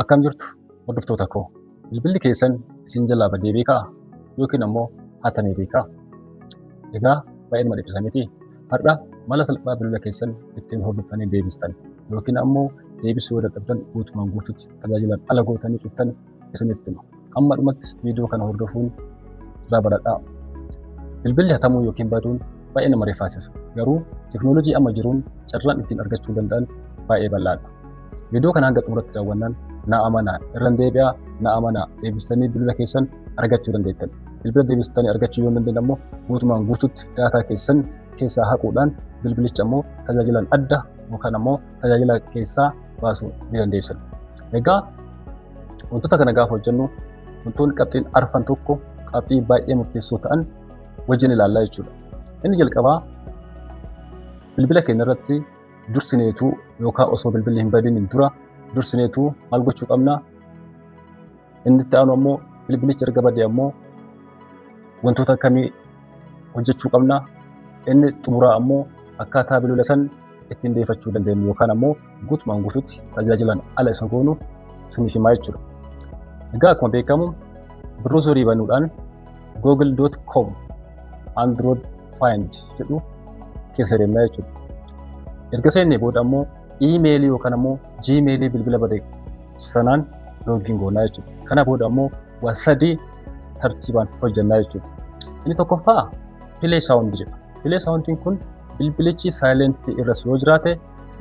Akkam jirtu, hordoftoota koo? Bilbilli keessan isin jalaa badee beekaa? Yookiin ammoo hatamee beekaa? Egaa baay'ee nama dhiphisa miti. Har'a mala salphaa bilbila keessan ittiin hordoftanii deebistan yookiin ammoo deebisuu yoo dadhabdan guutumaan guututti tajaajilan ala gootanii cuftan isinitti hima. Hamma dhumatti viidiyoo kana hordofuun irraa baradhaa. Bilbilli hatamuu yookiin baduun baay'ee nama rifaasisa. Garuu teknoolojii amma jiruun carraan ittiin argachuu danda'an baay'ee bal'aadha. Viidiyoo kana hanga xumuratti daawwannaan, na amanaa, irran deebi'aa, na amanaa, deebistanii bilbila keessan argachuu dandeettan. Bilbila deebistanii argachuu yoo hin dandeenye ammoo guutumaan guututti daataa keessan keessaa haquudhaan bilbilicha ammoo tajaajilaan adda yookaan ammoo tajaajila keessaa baasuu ni dandeessan. Egaa wantoota kana gaafa hojjennu wantoonni qabxiin arfan tokko qabxii baay'ee murteessoo ta'an wajjin ilaallaa jechuudha. Inni jalqabaa, bilbila keenya irratti dursineetuu yookaan osoo bilbilli hin badiniin dura dursineetuu maal gochuu qabna? Inni itti aanu ammoo, bilbilichi erga badee ammoo wantoota akkamii hojjechuu qabna? Inni xumuraa ammoo akkaataa bilbila san ittiin deeffachuu dandeenyu yookaan ammoo guutumaan guututti tajaajilan ala isa goonu isiniif himaa jechuudha. Egaa akkuma beekamu browserii banuudhaan google.com android find jedhu keessa deemnaa jechuudha. Erga seennee booda ammoo iimeelii yookaan ammoo jiimeelii bilbila bade sanaan login goonaa jechuudha. Kana booda ammoo waa sadii tartiibaan hojjannaa jechuudha. Inni tokkoffaa play sound jedha. Play soundiin kun bilbilichi silentii irras yoo jiraate,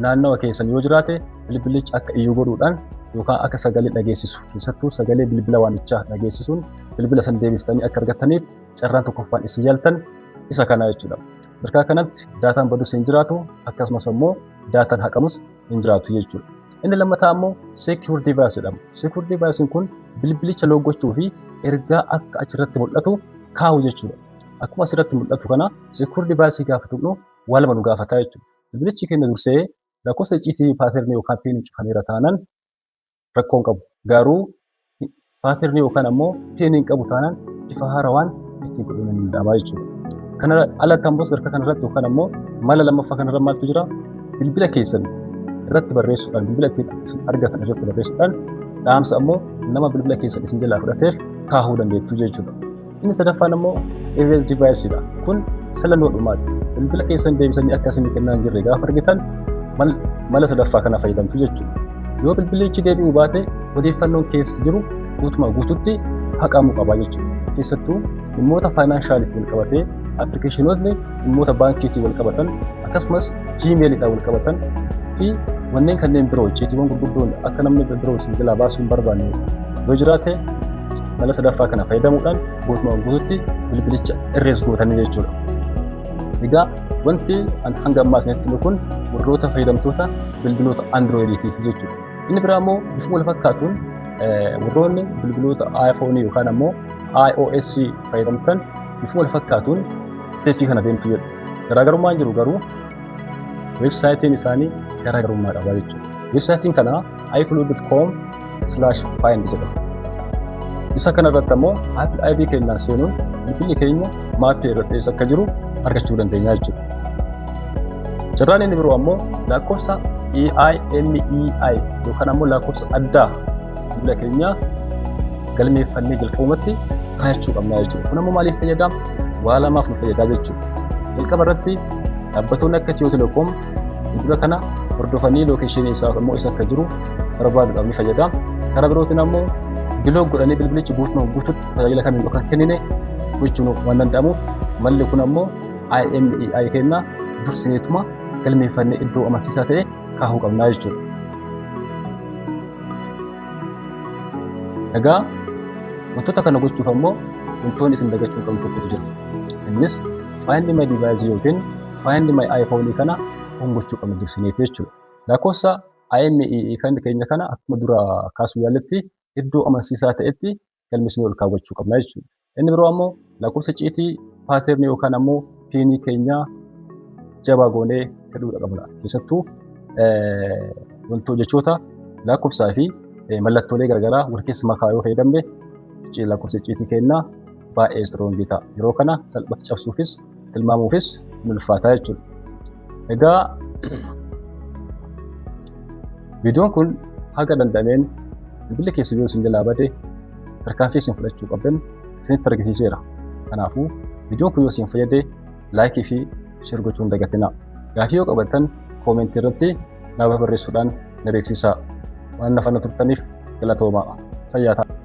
naannawa keessan yoo jiraate, bilbilichi akka iyyuu godhuudhaan yookaan akka sagalee dhageessisu, keessattuu sagalee bilbila waamichaa dhageessisuun bilbila san deebistanii akka argattaniif carraan tokkoffaan isin yaaltan isa kana jechuudha. Sadarkaa kanatti daataan badus hin jiraatu, akkasumas ammoo daataan haqamus hin jiraatu jechuudha. Inni lammataa ammoo secure device jedhama. Secure device kun bilbilicha lock gochuu fi ergaa akka achirratti mul'atu kaa'u jechuudha. Akkuma asirratti mul'atu kana secure device gaafa tuqnu waa lama nu gaafataa jechuudha. Bilbilichi keenya dursee lakkoofsa icciitii, patternii yookaan PINii cufameera taanaan rakkoo hin qabu. Garuu patternii yookaan ammoo PINii hin qabu taanaan bifa haarawaan ittiin godhuun ni danda'ama jechuudha. Kana alatti ammoo sadarkaa kanarratti yookaan ammoo mala lammaffaa kanarra maaltu jira? Bilbila keessan irratti barreessuudhaan, bilbila ittiin isin argatan irratti barreessuudhaan dhaamsa ammoo nama bilbila keessan isin jalaa fudhateef kaahuu dandeettu jechuudha. Inni sadaffaan ammoo erase device dha. Kun filannoo dhumaati. Bilbila keessan deebisanii akka isin kennaa hin jirre gaafa argitan mala sadaffaa kana fayyadamtu jechuudha. Yoo bilbilichi deebi'uu baate odeeffannoon keessa jiru guutumaa guututti haqamuu qaba jechuudha. Keessattuu dhimmoota financialiif wal qabatee, appilikeeshinootni dhimmoota baankiitiin wal qabatan, akkasumas jiimeeliidhaan wal qabatan fi wanneen kanneen biroo, icciitiiwwan gurguddoon akka namni biroo isin jalaa baasuu hin barbaanne yoo jiraate, mala sadaffaa kana fayyadamuudhaan guutumaan guututti bilbilicha erase gootanii jechuudha. Egaa wanti hanga ammaa isinitti himu kun warroota fayyadamtoota bilbiloota Androidiitiif jechuudha. Inni biraa immoo bifuma wal fakkaatuun warroonni bilbiloota iPhone yookaan ammoo iOS fayyadamtan bifuma wal fakkaatuun stepii kana deemtu jedhu. Garaagarummaan jiru garuu weebsaayitiin isaanii garaagarummaa qaba jechuudha. Weebsaayitiin kana iCloud.com/find jedhama. Isa kana irratti ammoo Apple ID keenyaan seenuun bilbilli keenya maappii irratti eessa akka jiru argachuu dandeenya jechuudha. Carraan inni biroo ammoo lakkoofsa IMEI yookaan ammoo lakkoofsa addaa bilbila keenyaa galmeeffannee jalqabumatti kaayachuu qabna jechuudha. Kun ammoo maaliif fayyada? Waa lamaaf nu fayyadaa jechuudha. Jalqaba irratti dhaabbattoonni akka Itiyoo Telekoom bilbila kana hordofanii locationii isaa immoo isa akka jiru barbaaduudhaaf ni fayyada. Karaa birootiin ammoo block godhanii bilbilichi guutumaan guututti tajaajila kamiin akka kennine gochuun waan danda'amuuf, malli kun ammoo IMEI kenna dursineetuma galmeeffannee iddoo amansiisaa ta'e kaahuu qabnaa jechuudha. Egaa wantoota kana gochuuf ammoo wantoonni isin dagachuu hin qabne tokkotu jira. Innis Find My Device yookiin Find My iPhone kana on gochuu qabna dursineeti jechuudha. Lakkoofsa IMEI kan keenya kana akkuma dura kaasuu yaalletti iddoo amansiisaa ta'etti galmeessinee ol kaawwachuu qabna jechuudha. Inni biroo ammoo lakkoofsa icciitii, patternii yookaan ammoo PINii keenyaa jabaa goonee hidhuudha qabna. Keessattuu wantoota jechoota lakkoofsaa fi mallattoolee garaagaraa wal keessa makaa yoo fayyadamne lakkoofsa icciitii keenyaa baay'ee strongii ta'a. Yeroo kana salphatti cabsuufis tilmaamuufis ni ulfaata jechuudha. Egaa viidiyoon kun haga danda'ameen Bilbilli keessan yoo isin jalaa bade tarkaanfii isin fudhachuu qabdan isinitti argisiiseera. Kanaafuu viidiyoon kun yoo isin fayyade like fi share gochuu hin dagatinaa. Gaafii yoo qabaattan comment irratti naaf barreessuudhaan na beeksisaa. Waan na faana turtaniif galatoomaa. Fayyaa ta'aa.